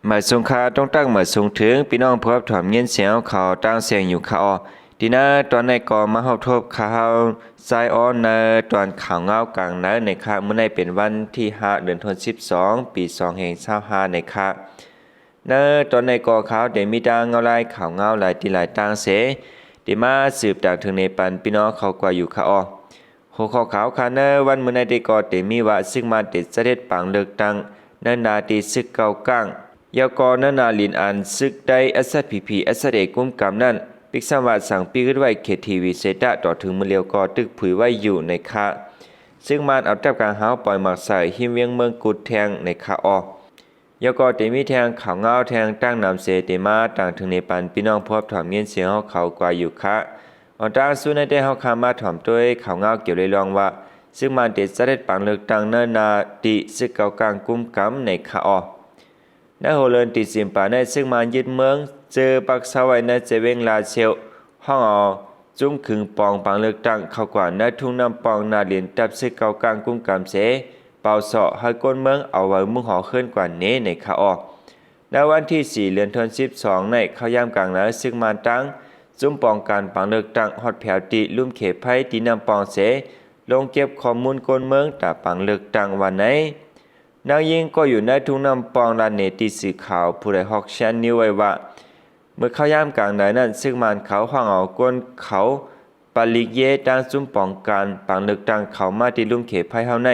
ໝາຍສູງຄ່າ ຕ້ອງຕັ້ງໝາຍສູງເຖິງ ພີ່ນ້ອງຜູ້ຮັບຖອມຍິນສຽງເຮົາເຂົາຕ່າງແສງຢູ່ຄ່າເນາະ. ທີ່ນະຕອນນີ້ກໍມາຮັບທົບຂ່າວສາຍອອນໃນຕອນຂ່າວງາວກາງໃນໃນຄ່າ. ມື້ນີ້ເປັນວັນທີຫ້າ ເດືອນສິບສອງ ປີສອງພັນຊາວຫ້າໃນຄ່າ. ໃນຕອນນີ້ກໍຂ່າວເດມີຕ່າງເງົາລາຍ ຂ່າວເງົາຫຼາຍທີ່ຫຼາຍຕ່າງເສ ທີ່ມາສືບຕາງເຖິງໃນປັນພີ່ນ້ອງເຂົາກວ່າຢູ່ຄ່າເນາະ. ຫົວຂໍ້ຂ່າວຂອງໃນວັນມື້ນີ້ເດກໍເດມີວ່າ ຊຶກມານເດຈະເຮັດປາງເລືອກຕັ້ງໃນໜ້າທີ່ຊຶກເກົ້າກ້າງ ແລ້ວກໍໃນໜ້າດິນອັນຊຶກໄດ້ SSPP SSA ກຸມກຳນັ້ນ ປິກຊ້ຳວ່າສັ່ງປິກອຶດໄວ້ KTV ເສຍຕະ ຕໍ່ເຖິງມື້ຫຼຽວກໍຖືກຜຸຍໄວ້ຢູ່ໃນຄ່າ. ຊຶກມານເອົາແຕັບກາງຫາວປ່ອຍໝາກໃສ່ ຮິມວຽງເມືອງກຸດແທງໃນຄ່າເນາະ. ແລ້ວກໍເດມີແທ່ງຂ່າວເງົາແທ່ງຕ່າງນຳເສ ເດມາຕາງເຖິງໃນປັນພີ່ນ້ອງຜູ້ຮັບຖອມຍິນສຽງເຮົາເຂົາກວ່າຢູ່ຄ່າ. ອອນຕາງສູ່ໃນເດເຮົາຂ້າມາຖອມດ້ວຍຂ່າວເງົາກ່ຽວເລື່ອງວ່າ ຊຶກມານເດຈະເຮັດປາງເລືອກຕັ້ງໃນໜ້າທີ່ຊຶກເກົ້າກ້າງກຸມກຳໃນຄ່າເນາະ. ໃນຫົວເດືອນຕິດສິມປາໃນ ຊຶກມານຍຶດເມືອງ ເຈີປັກເຊົາໄວ້ໃນເຂດວຽງລາຊຽວ ຫ້ອງເອົາຈຸ້ມຂຶງປອງປາງເລືອກຕັ້ງເຂົ້າກວ່າໃນທົ່ງນ້ຳປ່ອງໜ້າດິນ ຕັບຊຶກເກົ້າກ້າງກຸມກຳເສ ເປົ່າເສາະໃຫ້ຄົນເມືອງເອົາໄວ້ມຸງຫໍເຮືອນກວ່າເນໃນຄ່າເນາະ. ໃນວັນທີສີ່ ເດືອນສິບສອງໃນ ເຂົ້າຍາມກາງໃນ ຊຶກມານຕັ້ງຈຸ້ມປ້ອງກັນປາງເລືອກຕັ້ງຮອດແຖວທີ່ລຸ່ມເຂດໄພທີ່ນ້ຳປ່ອງເສ ລົງເກັບຂໍ້ມູນຄົນເມືອງຕາປາງເລືອກຕັ້ງວ່າໃນ. ນາງຍິງກໍຢູ່ໃນທົ່ງນ້ຳປ່ອງລາເນ ທີ່ສື່ຂ່າວຜູ້ໃດຮອກແຊນນິວໄວ້ວ່າ ເມື່ອເຂົ້າຍາມກາງໃນນັ້ນ ຊຶກມານເຂົາຫ້ອງເອົາຄົນເຂົາປະລິກເຢຕາງຊຸມປ້ອງກັນປາງເລືອກຕັ້ງເຂົ້າມາທີ່ລຸ່ມເຂດໄພເຮົາໃນ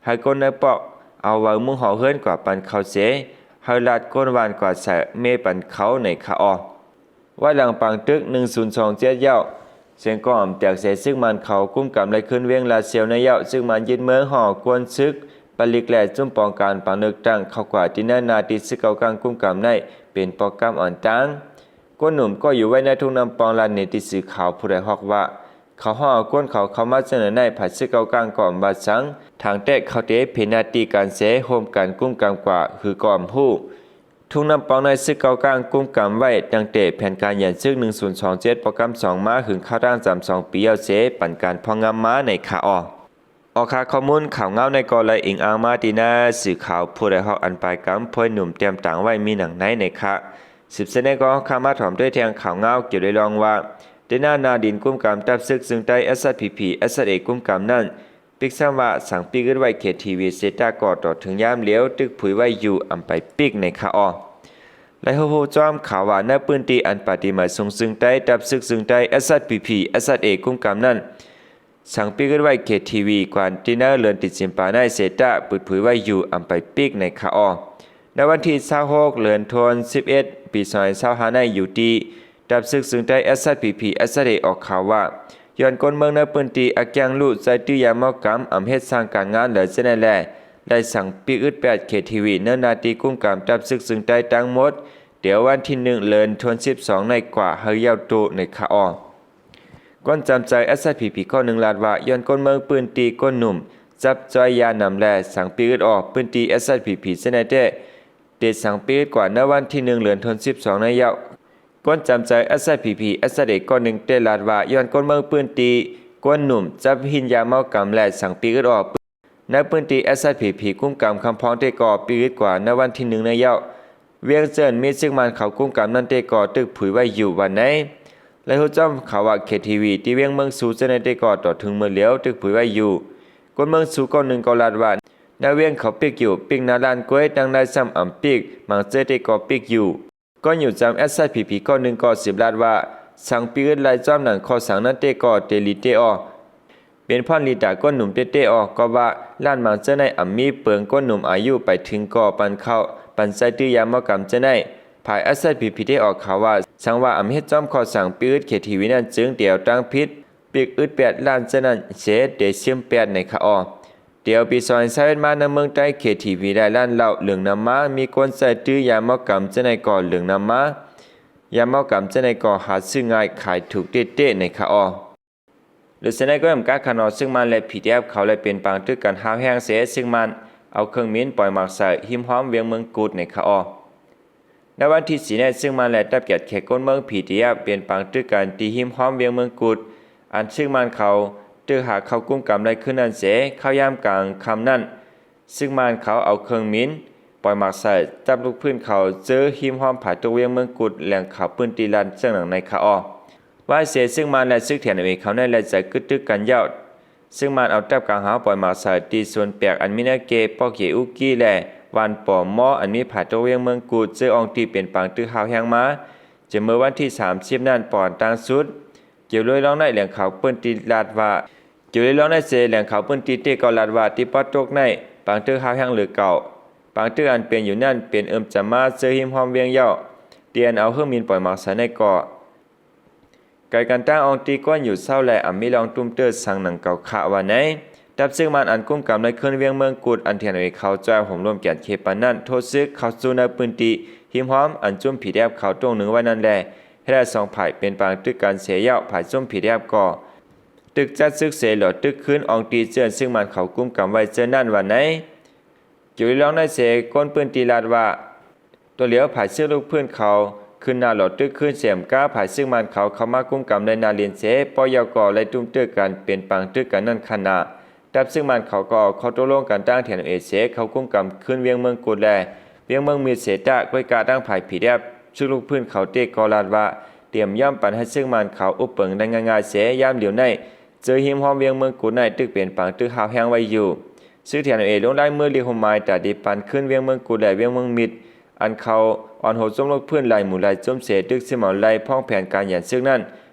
ໃຫ້ຄົນໃນປອກເອົາເຫວີມຸງຫໍເຮືອນກວ່າປັນເຂົາເສ ໃຫ້ລັດຄົນບ້ານກວ່າສະເມປັນເຂົາໃນຄະອອ. ໄວ້ຫຼັງປາງຕຶກໜຶ່ງສູນສອງເຈັດແລ້ວ ສຽງກອງແຕກເສ ຊຶກມານເຂົາກຸມກຳໄດ້ຄືນວຽງລາຊຽວໃນແລ້ວ ຊຶກມານຍຶດເມືອງ ຫ້ອງເອົາຄົນຊຶກປະລິກ ແລະ ຊຸມປ້ອງກັນປາງເລືອກຕັ້ງເຂົ້າກວ່າທີ່ໃນໜ້າທີ່ຊຶກເກົ້າກ້າງກຸມກຳໃນ ເປັນປອກກຳອ່ອນຕ່າງ. ຄົນໜຸ່ມກໍຢູ່ໄວ້ໃນທົ່ງນ້ຳປ່ອງລາດເນ ທີ່ສື່ຂ່າວຜູ້ໃດຮອກວ່າ ເຂົາຮອກເອົາຄົນເຂົາເຂົ້າມາຈັ່ງໃດໃນ ພາຍຊຶກເກົ້າກ້າງກໍບໍ່ວ່າສັງ ທາງແຕກເຂົາເຕເພນາຕີກັນເສ ໂຮມກັນກຸມກຳກວ່າ ຄືກໍບໍ່ຮູ້. ທຸງນ້ຳປອງໃນຊຶກເກົ້າກ້າງກຸມກຳໄວ້ ຕັ້ງແຕ່ແຜນການຢັນຊຶກໜຶ່ງສູນສອງເຈັດ ປະກຳສອງມາ ຫຶງຄາວຕັ້ງຈຳສອງປີແລ້ວເສ ປັນການພອງງາມມາໃນຄະອອ. ອອກຄ່າຂໍ້ມູນຂ່າວເງົາໃນກໍໄດ້ອີງອ້າງມາທີ່ໜ້າສື່ຂ່າວຜູ້ໃດຮອກອັນປາຍກຳພວຍໜຸ່ມຕຽມຕາງໄວ້ມີໜັງໃນໃນຄະ. ສືບເສຍໃນກໍເຮົາຄາມາຖອມດ້ວຍແທ່ງຂ່າວເງົາກ່ຽວດ້ວຍລອງວ່າ ແຕ່ໜ້າໜ້າດິນກຸມກຳຕັບຊຶກຊຶງໃຕ້ SSPP SSA ກຸມກຳນັ້ນ ປິກຊ້ຳວ່າສັ່ງປິກອຶດໄວ້ KTV ເສຕາກໍຕໍ່ເຖິງຍາມຫຼຽວ ຕຶກຜຸຍໄວ້ຢູ່ອຳໄປປິກໃນຄະອອ. ໄດ້ຮູ້ພ້ອມຂ່າວວ່າໃນພື້ນທີ່ອັນປາຕີໝາຍສູງຊຶງໃຕ້ ຕັບຊຶກຊຶງໃຕ້ SSPP SSA ກຸມກຳນັ້ນ ສັ່ງປິກອຶດໄວ້ KTV ກວ່າທີ່ໃນເດືອນຕິດສິມປາໃນເສຕາ ປຶດຜຸຍໄວ້ຢູ່ອຳໄປປິກໃນຄະອອ. ໃນວັນທີຊາວຫົກ ເດືອນສິບເອັດ ປີສອງພັນຊາວຫ້າໃນ ຢູ່ທີ່ ຕັບຊຶກຊຶງໃຕ້ SSPP SSA ອອກຂ່າວວ່າ ຍ້ອນຄົນເມືອງໃນພື້ນທີ່ອາກຽງລູກໃຊ້ຕື້ຢາເມົາກຳ ອຳເຮັດສ້າງການງານ ແລະ ເຊັ່ນນັ້ນແລ ໄດ້ສັ່ງປິກອຶດແປດ KTV ໃນໜ້າທີ່ກຸມກຳຕັບຊຶກຊຶງໃຕ້ທັງໝົດ ແຕ່ວັນທີໜຶ່ງ ເດືອນສິບສອງໃນກວ່າໃຫ້ຍາວໂຕໃນຄະອອ. ຄົນຈຳໃຈ SSPP ຂໍ້ໜຶ່ງລາດວ່າ ຍ້ອນຄົນເມືອງພື້ນທີ່ຄົນໜຸ່ມຈັບຈ່ອຍຢານຳ ແລະ ສັ່ງປິກອຶດອອກພື້ນທີ່ SSPP ເຊັ່ນນັ້ນແທ້ ເດສັ່ງປິກອຶດກວ່າໃນວັນທີໜຶ່ງ ເດືອນສິບສອງໃນຍາວ. ຄົນຈຳໃຈ SSPP SSA ກໍໜຶ່ງເຕລາດວ່າ ຍ້ອນຄົນເມືອງພື້ນທີ່ຄົນໜຸ່ມຈັບຫີນຢາເມົາກຳ ແລະ ສັ່ງປິກອຶດອອກໃນພື້ນທີ່ SSPP ກຸມກຳຄຳພອງເຕກໍປິກອຶດກວ່າໃນວັນທີໜຶ່ງໃນຍາວ. ວຽງເຈີນມີຊຶກມານເຂົາກຸມກຳນັ້ນເຕກໍຕຶກຜຸຍໄວ້ຢູ່ວັນໃນ. ແລະ ຮູ້ຈ້ອມຂ່າວວ່າ KTV ທີ່ວຽງເມືອງຊູເຈີນນັ້ນເຕກໍຕໍ່ເຖິງມື້ຫຼຽວຕຶກຜຸຍໄວ້ຢູ່. ຄົນເມືອງຊູກໍໜຶ່ງກໍລາດວ່າ ໃນວຽງເຂົາປິກຢູ່ ປິກໜ້າຮ້ານກ້ວຍ ຕັ້ງໄດ້ຊ້ຳອຳປິກ ບາງເຈີເຕກໍປິກຢູ່. ກໍຢູ່ຈຳ SSPP ກໍໜຶ່ງກໍສືບລາດວ່າ ສັ່ງປິກອຶດໄລ່ຈ້ອມໜັງຂໍ້ສັ່ງນັ້ນເຕກໍເຕລີເຕອອ ເປັນພອນລີຕາຄົນໜຸ່ມເຕເຕອອ ກໍວ່າຮ້ານບາງເຈີໃນອຳມີເປິງຄົນໜຸ່ມອາຍຸໄປເຖິງກໍປັນເຂົ້າ ປັນໃຊ້ຕື້ຢາເມົາກຳເຈີໃນ. ພາຍ SSPP ເຕອອກຂ່າວວ່າ ສັງວ່າອຳເຮັດຈ້ອມຂໍ້ສັ່ງປິກອຶດ KTV ນັ້ນ ຈຶ່ງເດວຕັ້ງຜິດ ປິກອຶດແປດຮ້ານເທື່ອນັ້ນເສ ເດຊຶມແປດໃນຄະອອ. ແຕ່ປີສອງພັນຊາວເອັດມາ ໃນເມືອງໃຕ້ KTV ແລະ ຮ້ານເຫຼົ້າເຫຼືອງນຳມາ ມີຄົນໃຊ້ຕື້ຢາເມົາກຳເທື່ອໃດກໍເຫຼືອງນຳມາ ຢາເມົາກຳເທື່ອໃດກໍຫາຊື້ງ່າຍ ຂາຍຖືກເຕໆໃນຄະອອ. ໂດຍສະນັ້ນກໍນຳການຂະໜອງຊຶກມານ ແລະ ພີດີເອັຟ ເຂົາໄດ້ເປັນປາງຕຶກກັນຮ້າວແຮງເສ ຊຶກມານເອົາເຄື່ອງບິນປ່ອຍໝາກໃສ່ ຮິມຮ່ອມວຽງເມືອງກຸດໃນຄະອອ. ໃນວັນທີສີ່ ນີ້ ຊຶກມານ ແລະ ຕັບກຽດແຂກຄົນເມືອງ ພີດີເອັຟ ເປັນປາງຕຶກກັນທີ່ຮິມຮ່ອມວຽງເມືອງກຸດ ອັນຊຶກມານເຂົາຕຶກຫາເຂົ້າກຸມກຳໄດ້ຄືນນັ້ນເສ ເຂົ້າຍາມກາງຄ່ຳນັ້ນ ຊຶກມານເຂົາເອົາເຄື່ອງບິນ ປ່ອຍໝາກໃສ່ ຈັບລູກພື້ນເຂົາເຈີ ຮິມຮ່ອມຜາຕົກວຽງເມືອງກຸດ, ແຫຼ່ງຂ່າວພື້ນທີ່ລາດເຊິ່ງໜັງໃນຄາວອອກ. ວ່າເສ ຊຶກມານ ແລະ ຊຶກ ທີເອັນເອັນເອ ເຂົານັ້ນແລະ ຈະກຶດຕຶກກັນຍາວ. ຊຶກມານເອົາຕັບກາງຫາວປ່ອຍໝາກໃສ່ ທີ່ສວນແປກອັນມີເນື້ອເກ ປອກເຢອູກີ ແລະ ວານປໍມໍ ອັນມີຜາຕົກວຽງເມືອງກຸດ ເຈີອ່ອງຕີເປັນປາງຕຶກຮ້າວແຮງມາ ຈົນເມື່ອວັນທີສາມສິບນັ້ນ ປອນຕ່າງສຸດ. ກ່ຽວໂດຍລອງໃນແຫຼ່ງຂ່າວພື້ນທີ່ລາດວ່າ ກ່ຽວໂດຍລອງໃນເສ ແຫຼ່ງຂ່າວພື້ນທີ່ເຕະກໍລາດວ່າ ທີ່ປອດຕົກໃນ ປາງຕຶກຮ້າວແຮງເຫຼືອເກົ່າ. ປາງຕຶກອັນເປັນຢູ່ນັ້ນ ເປັນເອີມຈະມາ ເຈີຮິມຮ່ອມວຽງເຍົາ ທີ່ອັນເອົາເຄື່ອງບິນປ່ອຍໝາກໃສ່ໃນເກາະ ໄກກັນຕັ້ງອ່ອງຕີກ້ອນຢູ່ເຊົ້າ ແລະ ອຳມີລອງຕຸ້ມເຕີສັງໜັງເກົາຂະວ່າໃນ. ທັບຊຶກມານອັນກຸມກຳໄດ້ຂຶ້ນວຽງເມືອງກຸດ ອັນ ທີເອັນເອັນເອ ເຂົາຈອຍໂຫມລວມແກ່ນເຂດປານນັ້ນ ໂທດຊຶກເຂົ້າສູ່ໃນພື້ນທີ່ຮິມຮ່ອມ ອັນຈຸ້ມ ພີດີເອັຟ ເຂົາຕົງໜຶ່ງໄວ້ນັ້ນ ແລະ ເຮັດໃຫ້ສອງຝ່າຍເປັນປາງຕຶກກັນເສຍເຍົາ. ຝ່າຍຈຸ້ມ ພີດີເອັຟ ກໍ ຕຶກຈັດຊຶກເສ ຫຼໍ່ຕຶກຄືນອ່ອງຕີເຈື່ອນຊຶກມານເຂົາກຸມກຳໄວ້ເທື່ອນັ້ນວ່າໃນ. ກ່ຽວໂດຍລອງໃນເສ ຄົນພື້ນທີ່ລາດວ່າ ຕົວຫຼຽວຝ່າຍຊຶກລູກພື້ນເຂົາຂຶ້ນໜ້າຫຼໍ່ຕຶກຄືນເສມກາ ຝ່າຍຊຶກມານເຂົາເຂົ້າມາກຸມກຳໄດ້ໜ້າເລນເສ ປ້ອຍເຍົາກໍໄລ່ຕຸ້ມເຕີກັນເປັນປາງຕຶກກັນນັ້ນຂະໜາດ ທັບຊຶກມານເຂົາກໍເອົາຂໍ້ຕົກລົງກັນຕັ້ງ ທີເອັນເອັນເອ ເສ ເຂົ້າກຸມກຳຄືນວຽງເມືອງກຸດ ແລະ ວຽງເມືອງມິດເສຕະ ກ້ອຍກາຕັ້ງຝ່າຍ ພີດີເອັຟ ຊຶກລູກພື້ນເຂົາເຕະກໍລາດວ່າ ຕຽມຍອມປັນໃຫ້ຊຶກມານເຂົາອຸບເປິງໄດ້ງ່າຍໆເສ ຍາມດຽວໃນ ເຈີຮິມຮ່ອມວຽງເມືອງກຸດໃນຕຶກເປັນປາງຕຶກຮ້າວແຮງໄວ້ຢູ່. ຊຶກ ທີເອັນເອັນເອ ລົງລາຍມືລິກໂຮມໝາຍຕາດີປັນຄືນວຽງເມືອງກຸດ ແລະ ວຽງເມືອງມິດ ອັນເຂົາອ່ອນໂຮມຈຸ້ມລູກພື້ນຫຼາຍໝູ່ຫຼາຍຈຸ້ມເສ ຕຶກຊຶມເອົາໄລ່ພ້ອງແຜນການຫຍັນຊຶກນັ້ນ.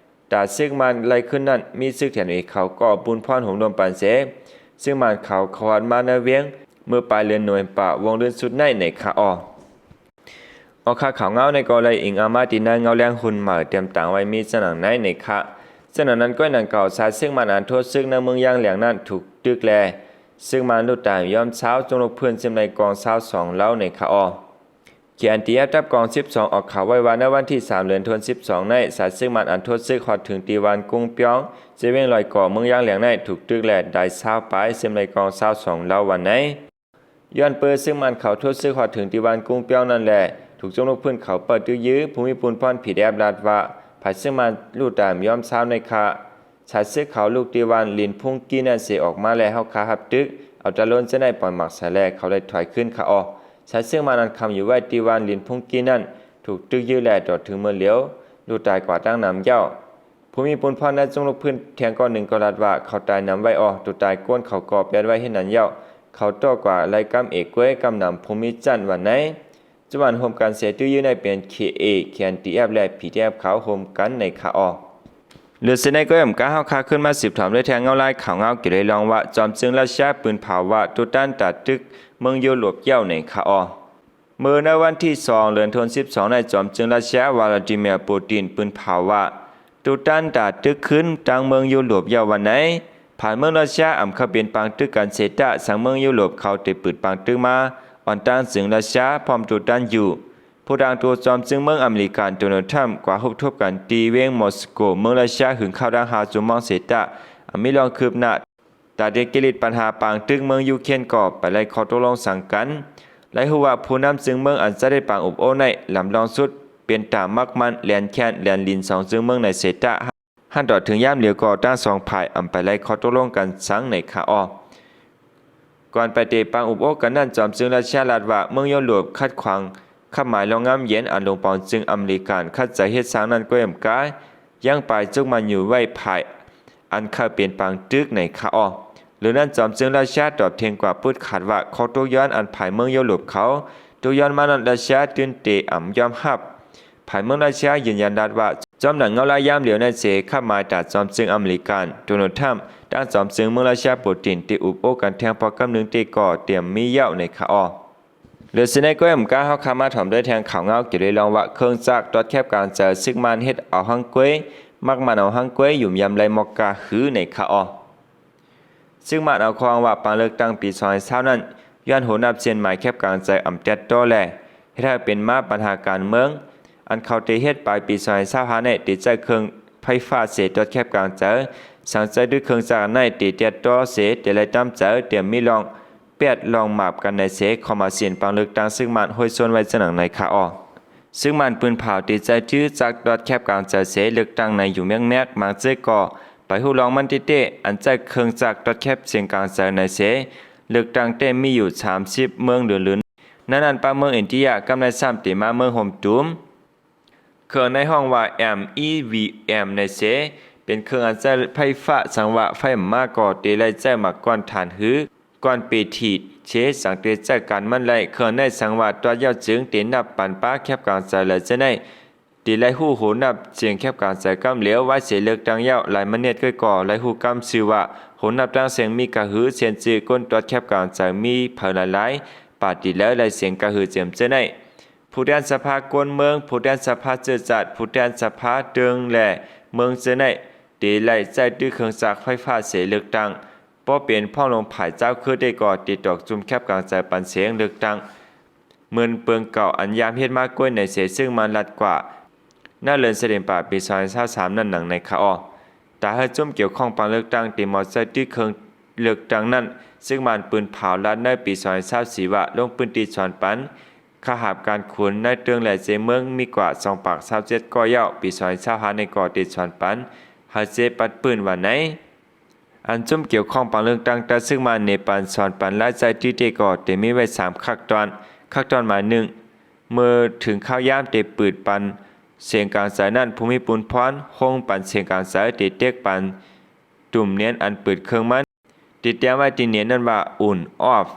ຕາຊຶກມານໄລ່ຂຶ້ນນັ້ນ ມີຊຶກ ທີເອັນເອັນເອ ເຂົາກໍບຸນພອນໂຫມລວມປັນເສ ຊຶກມານເຂົາເຂົ້າຮອດມາໃນວຽງ ເມື່ອປາຍເດືອນໂນເວມປາ ວົງເດືອນສຸດໃນໃນຄາວອອກ. ອອກຂ່າວ ຂ່າວເງົາໃນກໍໄດ້ອີງອາມາຕີນາຍເງົາແລງຮຸ່ນໃໝ່ ຕຽມຕາງໄວ້ມີສະໜັງໃນໃນຄະ. ສະໜັງນັ້ນກ້ອຍໜັງເກົ່າ ຊາຍຊຶກມານອັນໂທດຊຶກໃນເມືອງຢ່າງແຫຼງນັ້ນ ຖືກຕຶກແລ ຊຶກມານລູກຕາຍຍອມຊາວ ຈຸ້ມລູກພື້ນຊິມໃນກອງຊາວສອງລາວໃນຄະອອ. ເຂດ ທີເອັນທີເອັຟ ທັບກອງສິບສອງ ອອກຂ່າວໄວ້ວ່າ ໃນວັນທີສາມເດືອນທັນວາ ສອງພັນຊາວສອງໃນ ຊາຍຊຶກມານອັນໂທດຊຶກຮອດເຖິງທີ່ວັນກຸງປຽງ ເຊວຽງລອຍກໍເມືອງຢ່າງແຫຼງໃນ ຖືກຕຶກແລຕາຍຊາວປາຍ ຊິມໃນກອງຊາວສອງລາວວັນໃນ. ຍ້ອນເປີຊຶກມານເຂົາໂທດຊຶກຮອດເຖິງທີ່ບ້ານກຸງປຽງນັ້ນແລະ ຖືກຈຸ້ມລູກພື້ນເຂົາເປີດຕຶກຢື້. ຜູ້ມີບຸນພອນ ພີດີເອັຟ ລາດວ່າ ຝ່າຍຊຶກມານລູກຕາຍຍອມຊາວໃນຄະ. ຊາຍຊຶກເຂົາລຸກທີ່ບ້ານລິນພຸງກີນັ້ນເສອອກມາແລະ ເຮົາຄາຮັບຕຶກ ເອົາຕາໂລນຈະໄດ້ປ່ອຍໝາກສາແລ ເຂົາໄດ້ຖອຍຄືນຄະອອກ. ຊາຍຊຶກມານອັນຄຳຢູ່ໄວ້ທີ່ບ້ານລິນພຸງກີນັ້ນ ຖືກຕຶກຢື້ແລະ ຕອດເຖິງເມື່ອຫຼຽວ ລູກຕາຍກວ່າຕັ້ງນຳເຈົ້າ. ຜູ້ມີບຸນພອນໃນຈຸ້ມລູກພື້ນແທງກ້ອນໜຶ່ງກໍລາດວ່າ ເຂົາຕາຍນຳໄວ້ອອກ ໂຕຕາຍກ້ນເຂົາກໍແປດໄວ້ເຮັດນັ້ນເຍົາ. ເຂົາຕໍ່ກວ່າໄລ່ກຳເອກກ້ວຍກຳນຳພູມີຈັນຫວັນໃນ. ຈຸດອັນໂຮມກັນເສຕື້ຢືນໃນເປັນ ເຄເອ ເຄເອັນທີເອັຟ ແລະ ພີທີເອັຟ ເຂົາໂຮມກັນໃນຄາອອ. ເຫຼືອເສຍໃນກໍອຳກາເຮົາຄາຂຶ້ນມາສືບຖາມດ້ວຍແທງເງົາລາຍຂ່າວເງົາກ່ຽວໃນລອງວ່າ ຈອມຈຶ່ງຣັດເຊຍປືນເຜົາວ່າ ຕູຕັນຕາຕຶກເມືອງຢູໂຣບເຍົາໃນຄາອ. ເມື່ອໃນວັນທີສອງເດືອນທັນວາ ສອງພັນຊາວສອງໃນ ຈອມຈຶ່ງຣັດເຊຍ ວລາດີເມຍ ປູຕິນ ປືນເຜົາວ່າ ຕູຕັນຕາຕຶກຄືນຕັ້ງເມືອງຢູໂຣບເຍົາວັນໃນ. ຜ່ານເມືອງຣັດເຊຍອຳເຄີຍເປັນປາງຕຶກກັນເສຕະ ສັງເມືອງຢູໂຣບເຂົາໄດ້ປືນປາງຕຶກມາ ອ່ອນຕັ້ງຈຶ່ງຣັດເຊຍພ້ອມຕູຕັນຢູ່. ຜູ້ຕ່າງໂຕຈອມຈຶ່ງເມືອງອາເມລິກັນ ໂດນັລ ທຣຳ ກວ່າຮົບທົບກັນທີ່ເວງມໍສໂກ ເມືອງຣັດເຊຍ ຫຶງຄາວດັ່ງຫ້າຊົ່ວໂມງເສຕະ ອາ ມີລອງຄືບໜ້າ. ຕາເດກກິລິດ ບັນຫາປາງຕຶກເມືອງຢູເຄຣນກໍໄປໄດ້ຂໍ້ຕົກລົງສັງກັນ. ໄດ້ຮູ້ວ່າຜູ້ນຳຈຶ່ງເມືອງອັນຈະໄດ້ປາງອົບໂອ້ໃນລຳລອງສຸດ ເປັນຕາມັກໝັ້ນແລ່ນແຄ້ນແລ່ນລິນສອງຈຶ່ງເມືອງໃນເສຕະ. ຫັ້ນຕໍ່ເຖິງຍາມຫຼຽວກໍທັງສອງຝ່າຍອຳໄປໄດ້ຂໍ້ຕົກລົງກັນສັງໃນຄາອ. ກ່ອນໄປເຕະປາງອົບໂອ້ກັນນັ້ນ ຈອມຈຶ່ງຣັດເຊຍລາດວ່າ ເມືອງຢູໂຣບຂັດຂວາງຂັບໝາຍລອງງາມເຢັນ ອັນຫຼົງປອງຈຶ່ງອາເມລິກັນຂັດໃຈເຮັດສ້າງນັ້ນກໍຍັງກາ ຍັງປາຍຈຸກມັນຢູ່ໄວ້ຝ່າຍ ອັນເຄີຍເປັນປາງຕຶກໃນຄາອ. ຫຼືນັ້ນ ຈອມຈຶ່ງຣັດເຊຍຕອບເທັງກວ່າປຸດຂາດວ່າ ຂໍ້ຕົກຍ້ອນອັນຝ່າຍເມືອງຢູໂຣບເຂົາຕົກຍ້ອນມານັ້ນ ຣັດເຊຍຕື່ນເຕອຳຍອມຮັບ. ຝ່າຍເມືອງຣັດເຊຍຢືນຢັນລາດວ່າ ຈອມໜັງເງົາລາຍຍາມຫຼຽວໃນເສ ຂັບໝາຍຕາຈອມຈຶ່ງອາເມລິກັນ ໂດນັລ ທຣຳ ຕັ້ງຈອມຈຶ່ງເມືອງຣັດເຊຍ ປູຕິນ ທີ່ອຸບໂອ້ກັນແທງພໍກຳໜຶ່ງເຕະກໍຕຽມມີເຍົາໃນຄາອ. ເຫຼືອເສຍໃນກໍອຳກາເຮົາຄາມາຖອມດ້ວຍແທງຂ່າວເງົາກ່ຽວໃນລອງວ່າ ເຄື່ອງຈັກຕອດແຄບກາງຈາຍຊຶກມານເຮັດເອົາຮັງກວຍ ມັກມັນເອົາຮັງກວຍ ຫຍຸມຢຳໄລໝອກກາຫືໃນຄາອ. ຊຶກມານເອົາຄວາມວ່າ ປາງເລືອກຕັ້ງປີສອງພັນຊາວນັ້ນ ຍ້ອນໂຫນັບເສັ້ນໝາຍແຄບກາງຈາຍອຳແຕດຕໍ່ແລ ເຮັດໃຫ້ເປັນມາບັນຫາການເມືອງ. ອັນເຂົາເຕເຮັດປາຍປີສອງພັນຊາວຫ້າໃນ ເຕໃຊ້ເຄື່ອງໄຟຟ້າເສຕອດແຄບກາງຈາຍ ສັງໃຈດ້ວຍເຄື່ອງຈັກໃນ ເຕແຕດຕໍ່ເສ ເຕໄລ່ຕາມໃຈ ຕຽມມີລອງ ແປດລອງໝາບກັນໃນເສ ຂໍມາສິນປາງເລືອກຕັ້ງຊຶກມານຫ້ວຍຊົນໄວ້ຈະໜັງໃນຄາອ. ຊຶກມານປືນເຜົາທີ່ໃຊ້ຈື່ຈັກຕອດແຄບກາງຈາຍເສ ເລືອກຕັ້ງໃນຢູ່ແມັກໆ ບາງເຈີກໍໄປຮູ້ລອງມັນເຕໆ ອັນໃຊ້ເຄື່ອງຈັກຕອດແຄບເສັ້ນກາງຈາຍໃນເສ ເລືອກຕັ້ງແຕ່ມີຢູ່ສາມສິບເມືອງເຫຼືອໆ. ນານໆ ປະເມືອງອິນເດຍ ກຳໄດ້ຊ້ຳເຕມາເມືອງຫົມຕຸມ. ເຄື່ອງໃນຮ້ອງວ່າ ແອມ ອີ ວີ ແອມ ໃນເຊ ເປັນເຄື່ອງອັນໃຊ້ໄຟຟ້າ, ສັງວ່າໄຟມາກໍເຕໄດ້ໃຊ້ໝາກກ້ອນຖ່ານ ຫຼື ກ້ອນເປຖີເຊ ສັງເຕໃຊ້ການມັນໄດ້. ເຄື່ອງໃນສັງວ່າຕອດຍາວຈຶ່ງເຕນັບປັນປາແຄບກາງໃຈ ແລະ ເຈົ້າໃນ ເຕໄດ້ຮູ້ໂຫນັບສຽງແຄບກາງໃຈກຳຫຼຽວ. ວ່າເສເລືອກຕັ້ງແລ້ວ ຫຼາຍມາເນັດກ້ອຍກໍໄດ້ຮູ້ກຳຊື່ວ່າ ໂຫນັບຕັ້ງສຽງມີກະຫື ເຊັ່ນຊື່ ກົ້ນຕອດແຄບກາງໃຈມີໃຜຫຼາຍໆ ປາຕີເລີຍ ແລະ ສຽງກະຫືເຕັມເຈົ້າໃນ. ຜູ້ແທນສະພາກົ້ນເມືອງ, ຜູ້ແທນສະພາເຊື້ອຊາດ, ຜູ້ແທນສະພາເທິງ ແລະ ເມືອງເຈົ້າໃນ ເຕໄດ້ໃຊ້ຕື້ເຄື່ອງຈັກໄຟຟ້າເສເລືອກຕັ້ງ. ບໍ່ເປັນພ້ອມລົງຜາຍເຈົ້າຄືເດກໍເຕຕອກຈຸ່ມແຄບກາງໃຈປັນສຽງເລືອກຕັ້ງ ເໝືອນເບິ່ງເກົ່າອັນຍາມເຮັດມາກ້ວຍໃນເສ ຊຶ່ງມັນລັດກວ່າ ນະເລີນສະເດັນປາ ປີສອງພັນຊາວສາມນັ້ນໜັງໃນຄະອອ. ຕາເຮີຈຸ້ມກ່ຽວຂ້ອງປາງເລືອກຕັ້ງ ເຕເໝົາໃຊ້ຕື້ເຄື່ອງເລືອກຕັ້ງນັ້ນ ຊຶ່ງມັນປືນຜາວລັດໃນປີສອງພັນຊາວສີ່ວ່າ ລົງພື້ນທີ່ສອນປັນ ຄ່າຫາບການຂຸນໃນເຕີງ ແລະ ເຊເມືອງມີກວ່າສອງປາກຊາວເຈັດກໍເຍົາະ ປີສອງພັນຊາວຫ້າໃນກໍເຕສອນປັນ ເຮີເຊປັດປືນວ່າໃນ. ອັນຈຸ້ມກ່ຽວຂ້ອງປາງເລືອກຕັ້ງ ແຕ່ຊຶ່ງມາເນປານສອນປັນລາຍຈ່າຍທີ່ເຕກໍເຕມີໄວ້ສາມຂັ້ນຕອນ. ຂັ້ນຕອນໝາຍໜຶ່ງ ເມື່ອເຖິງຄາວຍາມເຕປືດປັນສຽງກາງໃຈນັ້ນ ຜູ້ມີປຸນພອນໂຮງປັນສຽງກາງໃຈເຕເຕັກປັນຕຸ່ມເນນອັນເປີດເຄື່ອງມັນ ເຕຕຽມໄວ້ທີ່ເນນນັ້ນວ່າ ອອນ ອອຟ.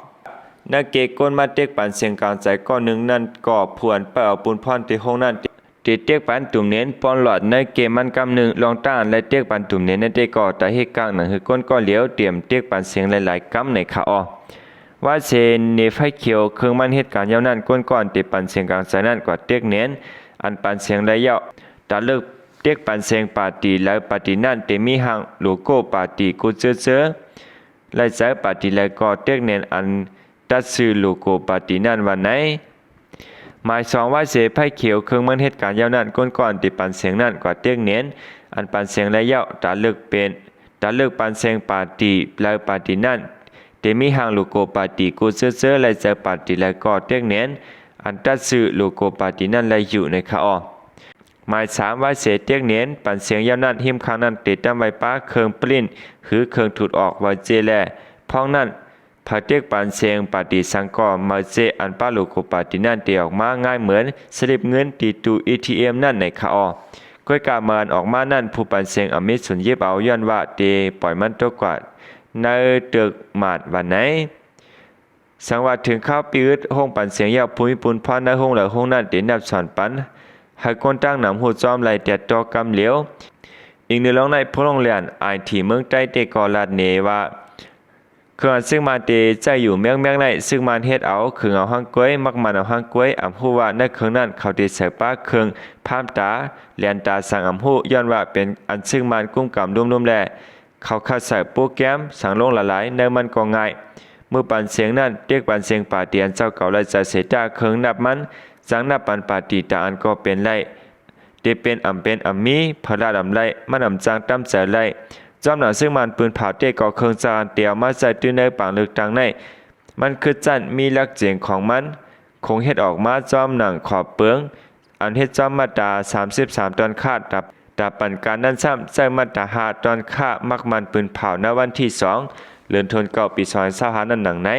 ໃນເກກົນມາເຕັກປັນສຽງກາງໃຈກ້ອນໜຶ່ງນັ້ນກໍ ຜູ້ອັນເປີດເອົາປຸນພອນທີ່ໂຮງນັ້ນ ເຕເຕັກປັນຕຸ່ມເນນປ່ອນຫຼອດໃນເກມັນກຳໜຶ່ງ. ລອງຕ້ານ ແລະ ເຕັກປັນຕຸ່ມເນນໃນເຕກໍຕາເຮັດກາງໜັງ ຄືກົ້ນກໍຫຼຽວ ຕຽມເຕັກປັນສຽງຫຼາຍໆກຳໃນຄະອອ. ວ່າເສເນໄຟຂຽວເຄື່ອງມັນເຮັດການເຍົານັ້ນ ກົ້ນກ່ອນເຕປັນສຽງກາງໃຈນັ້ນກວ່າເຕັກເນນ ອັນປັນສຽງໄດ້ເຍົາະ ຕາເລືອກເຕັກປັນສຽງປາຕີ ແລະ ປາຕີນັ້ນເຕມີຮ່າງໂລໂກ້ປາຕີ ກູເຈີເຈີ ແລະ ໃຈປາຕີ ແລະ ກໍເຕັກເນນອັນ ຕັດຊື່ໂລໂກ້ປາຕີນັ້ນວ່າໃນ. ໝາຍສອງ ວ່າເສໄຟຂຽວເຄື່ອງມັນເຮັດການເຍົານັ້ນ ກົ້ນກ່ອນເຕປັນສຽງນັ້ນກວ່າເຕັກເນນ ອັນປັນສຽງໄດ້ເຍົາະ ຕາເລືອກເປັນ ຕາເລືອກປັນສຽງປາຕີ ແລະ ປາຕີນັ້ນ ເຕມີຮ່າງໂລໂກ້ປາຕີ ກູເຈີເຈີ ແລະ ໃຈປາຕີ ແລະ ກໍເຕັກເນນ ອັນຕັດຊື່ໂລໂກ້ປາຕີນັ້ນໄດ້ຢູ່ໃນຄະອອ. ໝາຍສາມ ວ່າເສເຕັກເນນ ປັນສຽງເຍົານັ້ນ ຮິມຂ້າງນັ້ນເຕຕຳໄວ້ປາເຄື່ອງປຣິ້ນ ຫຼື ເຄື່ອງຖູດອອກ ວ່າເຈ ແລະ ພ້ອງນັ້ນ ເຜີເຕັກປັນສຽງປາຕີສັງກໍ ມາເຈ ອັນປາໂລໂກ້ປາຕີນັ້ນເຕອອກມາງ່າຍເໝືອນສະລິບເງິນທີ່ຕູ້ເອທີເອັມນັ້ນໃນຄະອອ. ກ້ວຍກາເມື່ອອັນອອກມານັ້ນ ຜູ້ປັນສຽງອາມິດສູນຢິບເອົາ ຍ້ອນວ່າເຕປ່ອຍມັນຕົກກວ່າໃນເຕີກໝາດວ່າໃນ. ສັງວ່າເຖິງຄາວປິດໂຮງປັນສຽງແລ້ວ ຜູ້ມີປຸນພອນໃນໂຮງໃດໂຮງນັ້ນເຕນັບສອນປັນ ໃຫ້ຄົນຕ່າງນຳຮູ້ຈ້ອມໄລ່ແຕ່ຕໍ່ກຳຫຼຽວ. ອີກໜຶ່ງລອງໃນ ຜູ້ລົງລຽນໄອທີເມືອງໃຕ້ເຕກໍລາດເນວ່າ ເຄື່ອງອັນຊຶກມານເຕໃຊ້ຢູ່ແມກໆໃນ ຊຶກມານເຮັດເອົາ ເຄືອເອົາຮ່າງກ້ວຍ ມັກມັນເອົາຮ່າງກ້ວຍ ອຳຮູ້ວ່າໃນເຄື່ອງນັ້ນເຂົາເຕໃສ່ປາເຄື່ອງພາມຕາ ແລນຕາສັງອຳຮູ້ ຍ້ອນວ່າເປັນອັນຊຶກມານກຸ້ມກຳລຸ່ມໆ ແລະ ເຂົາຄັດໃສ່ໂປຣແກຣມສັງລົງຫຼາຍໆ ໃນມັນກໍງ່າຍ. ມື້ປັນສຽງນັ້ນ ເຕັກປັນສຽງປາຕີອັນເຈົ້າເກົ່າໄດ້ໃຈເສຍຕາເຄື່ອງນັບມັນ ຈັ່ງນັບປັນປາຕີຕາອັນກໍເປັນໄດ້ ເຕເປັນອຳເປັນອຳມີ ເຜີລາດອຳໄດ້ ມັນອຳຈັ່ງຕຳໃຈໄດ້. ຈ້ອມໜັງຊຶກມານປືນຜາວເຕກໍເຄື່ອງຈັກອັນເຕເອົາມາໃຊ້ຕື້ໃນປາງເລືອກຕັ້ງໃນ ມັນຄືຈັ່ນມີຫຼັກເສງຂອງມັນ ຄົງເຮັດອອກມາຈ້ອມໜັງຂອບເປິງ ອັນເຮັດຈ້ອມມາດຕາສາມສິບສາມຕອນຄາດ ຕາ ຕາປັນການນັ້ນຊ້ຳ ໃຊ້ມາດຕາຫ້າຕອນຄາດ ມັກມັນປືນຜາວໃນວັນທີສອງ ເດືອນຖົນເກົ້າ ປີສອງພັນຊາວຫ້ານັ້ນໜັງໃນ.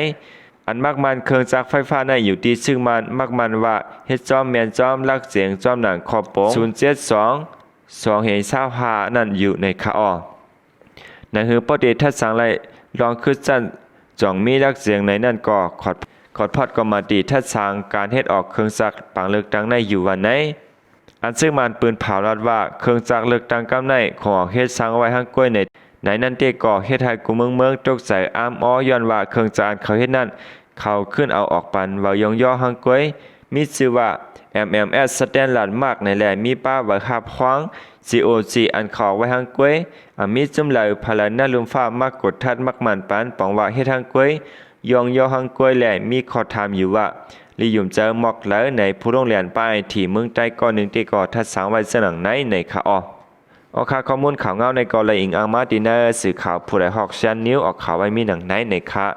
ອັນມັກມັນເຄື່ອງຈັກໄຟຟ້າໃນຢູ່ທີ່ຊຶກມານ ມັກມັນວ່າເຮັດຈ້ອມແມ່ນຈ້ອມຫຼັກເສງ ຈ້ອມໜັງຂອບເປິງ ສູນເຈັດສອງ ສອງພັນຊາວຫ້ານັ້ນຢູ່ໃນຄະອອ. ໜັງຫື່ອປ້ອເຕທັດສັງໄດ້ລອງຄຶດຊັ້ນ ຈ່ອງມີຫຼັກສຽງໃນນັ້ນກໍຂອດ ຂອດພອດກໍມາຕີທັດສັງການເຮັດອອກເຄື່ອງຈັກປາງເລືອກຕັ້ງໃນຢູ່ວ່າໃນ. ອັນຊຶກມານປືນຜາວລາດວ່າ ເຄື່ອງຈັກເລືອກຕັ້ງກຳໃນຂອງອອກເຮັດສັງໄວ້ຮ່າງກ້ວຍໃນ ໃນນັ້ນເຕກໍເຮັດໃຫ້ກຸເມືອງເມືອງຕົກໃຈອ້າມອໍ ຍ້ອນວ່າເຄື່ອງຈັກອັນເຂົາເຮັດນັ້ນ ເຂົາຂຶ້ນເອົາອອກປັນເວົ້າຍ້ອງຍໍຮ່າງກ້ວຍ ມີຊື່ວ່າ ເອັມເອັມເອັສ ສະແຕນດາດມາກ ໃນແລະ ມີປາໄວ້ຮັບຮອງ ຈີໂອຈີ ອັນເຂົາອອກໄວ້ຮ່າງກ້ວຍ ອາ ມີຈຸ້ມຫຼາຍພະລາຍໜ້າລຸ່ມຟ້າມາກົດທັດມັກໝັ້ນປານປອງວ່າເຮັດຮ່າງກ້ວຍ ຍ້ອງຍໍຮ່າງກ້ວຍ ແລະ ມີຂໍ້ຖາມຢູ່ວ່າ ລິຍົມໃຈໝອກໃດໃນຜູ້ລົງລຽນປາໄອທີເມືອງໃຕ້ ກໍໜຶ່ງເຕກໍທັດສັງໄວ້ເຊິ່ງໜັງໃນ ໃນຄະອອ. ອອກຄ່າຂໍ້ມູນຂ່າວງາວໃນກໍໄດ້ອີງອ້າງມາທີ່ໜັງສືຂ່າວຜູ້ໃດຮອກແຊນນິວ ອອກຂ່າວໄວ້ມີໜັງໃນ ໃນຄະ.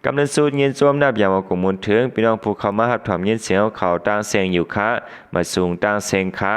ກຳນັ້ນສຸດຍິນຊົມນັບຢ່າງວ່າກຸມມູນເຖິງ ພີ່ນ້ອງຜູ້ເຂົ້າມາຮັບຖອມຍິນສຽງເຮົາເຂົ້າຕ່າງເສັງຢູ່ຄະ ມາສູງຕ່າງເສັງຄະ.